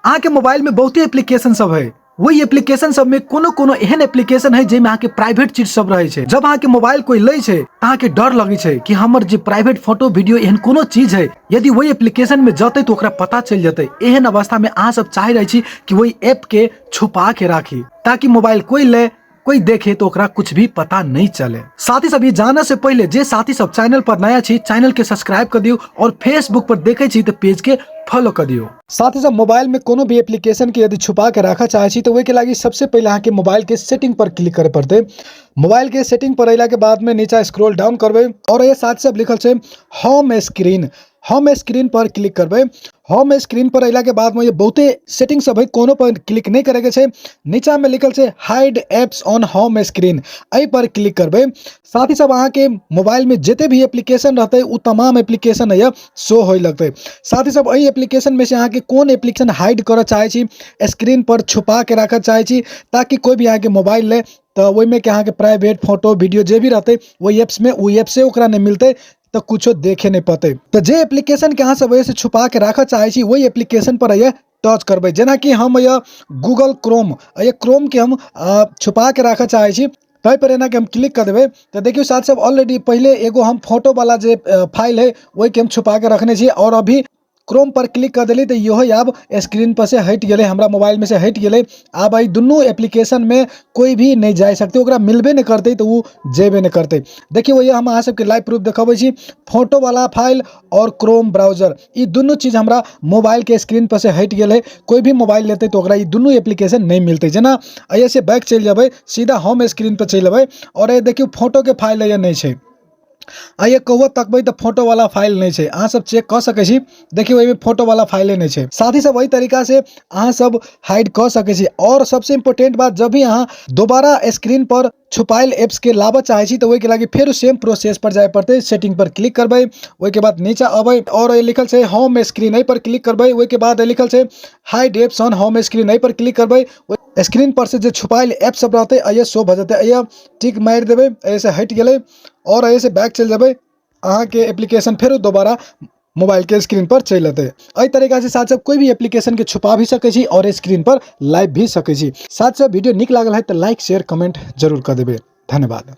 अहाँके मोबाइल में बहुते एप्लीकेशन सब है। वही एप्लीकेशन सब में कोनो कोनो एहन एप्लीकेशन है जाहिमे अहाँके प्राइवेट चीज सब रहै छै। जब अहाँके मोबाइल कोई लै छै तऽ अहाँके डर लगै छै कि हमर जे प्राइवेट फोटो वीडियो एहन कोनो चीज है, यदि वही एप्लीकेशन में जतै तऽ ओकरा पता चलि जेतै। एहन अवस्था में अहाँ सब चाहि रहै छी कि वही ऐप के छुपा के राखी ताकि मोबाइल कोई ले कोई देखे तो ओकरा कुछ भी पता नहीं चले। साथी सब, ये जाने से पहले जे साथी सब चैनल पर नया छी चैनल के सब्सक्राइब कर दियो और फेसबुक पर देखे छी तो पेज के फॉलो कर दियो। साथी सब, मोबाइल में कोनो भी एप्लीकेशन के यदि छुपा के राखऽ चाहे छी तो ओहि के लागी सबसे पहले अहाँ के मोबाइल के सेटिंग पर क्लिक करे पड़तै। मोबाइल के सेटिंग पर अयला के बाद में नीचा स्क्रॉल डाउन करबै और ये साथ सब लिखल छै होम स्क्रीन। होम स्क्रीन पर क्लिक करबै। होम स्क्रीन पर अयला के बाद में ये बहुते सेटिंग सब है, कोनो पर क्लिक नहीं करे के छै। नीचा में लिखल छै hide apps on home screen, एहि पर क्लिक करबै। साथ ही सब अहाँ के मोबाइल में जते भी एप्लीकेशन रहतै उ तमाम एप्लीकेशन है शो होय लगतै। साथ ही सब एहि एप्लीकेशन में से अहाँ के कोन एप्लीकेशन हाइड करऽ चाहै छी, स्क्रीन पर छुपा के राखऽ चाहै छी ताकि कोई भी अहाँ के मोबाइल ले तऽ ओहिमे के अहाँ के प्राइवेट फोटो वीडियो जे भी रहतै ओहि एप्स में ओहि एप से ओकरा नहि मिलतै तऽ कुछो देखे नहीं पते। तऽ जे एप्लीकेशन के अहाँ सब ओहिसँ छुपा के राखऽ चाहै छी ओहि एप्लीकेशन पर अइए टच करबै। जेनाकि हम अइए गूगल क्रोम, अइए क्रोम के हम छुपा के राखऽ चाहै छी, ताहि पर एना के हम क्लिक कऽ देबै तऽ देखियौ साथ सब ऑलरेडी पहिले एगो हम फोटो वाला जे फाइल है ओहिके हम छुपा के रखने छी और अभी क्रोम पर क्लिक कर देली तऽ इहो आब स्क्रीन पर से हटि गेलै, हमरा मोबाइल में से हटि गेलै। आब एहि दुनू एप्लीकेशन में कोई भी नहि जा सकतै, ओकरा मिलबे नहि करतै तऽ ओ जेबे नहि करतै। देखियौ ओहि हम अहाँ सबके लाइव प्रूफ देखबै छी। फोटो वाला फाइल और क्रोम ब्राउजर ई दुनू चीज हमरा मोबाइल के स्क्रीन पर से हटि गेलै। कोई भी मोबाइल लेतै तऽ ओकरा ई दुनू एप्लीकेशन नहि मिलतै। जेना एहिसँ बैक चलि जेबै, सीधा होम स्क्रीन पर चलि एबै और ए देखियौ फोटोके फाइल एहिमे नहि छै। आ ये कौआ तकबै तऽ फोटो वाला फाइल नहि छै, अहाँ सब चेक कऽ सकै छी। देखियौ एहिमे फोटो वाला फाइले नहि छै। साथ ही सब एहि तरीका से अहाँ सब हाइड कऽ सकै छी। और सबसे इम्पोर्टेंट बात, जब भी अहाँ दोबारा स्क्रीन पर छुपायल एप्स के लाबऽ चाहै छी तऽ ओहिके लागी फेर सेम प्रोसेस पर जाय पड़तै। सेटिंग पर क्लिक करबै, ओहिके बाद नीचा अबै और लिखल छै होम स्क्रीन, एहि पर क्लिक करबै। ओहिके बाद लिखल छै hide apps on home screen, एहि पर क्लिक करबै। स्क्रीन पर से जे छुपायल ऐप सब रहतै एहिए शो भऽ जेतै। एहिए टिक मारि देबै, एहिसँ हटि गेलै और एहिसँ बैक चलि जेबै, अहाँके एप्लीकेशन फेरो दोबारा मोबाइलके स्क्रीन पर चलि एतै। एहि तरीकासँ साथ साथ कोई भी एप्लीकेशनके छुपा भी सकै छी और स्क्रीन पर लाबि भी सकै छी। साथ साथ वीडियो नीक लागल है तऽ लाइक शेयर कमेंट जरूर कऽ देबै। धन्यवाद।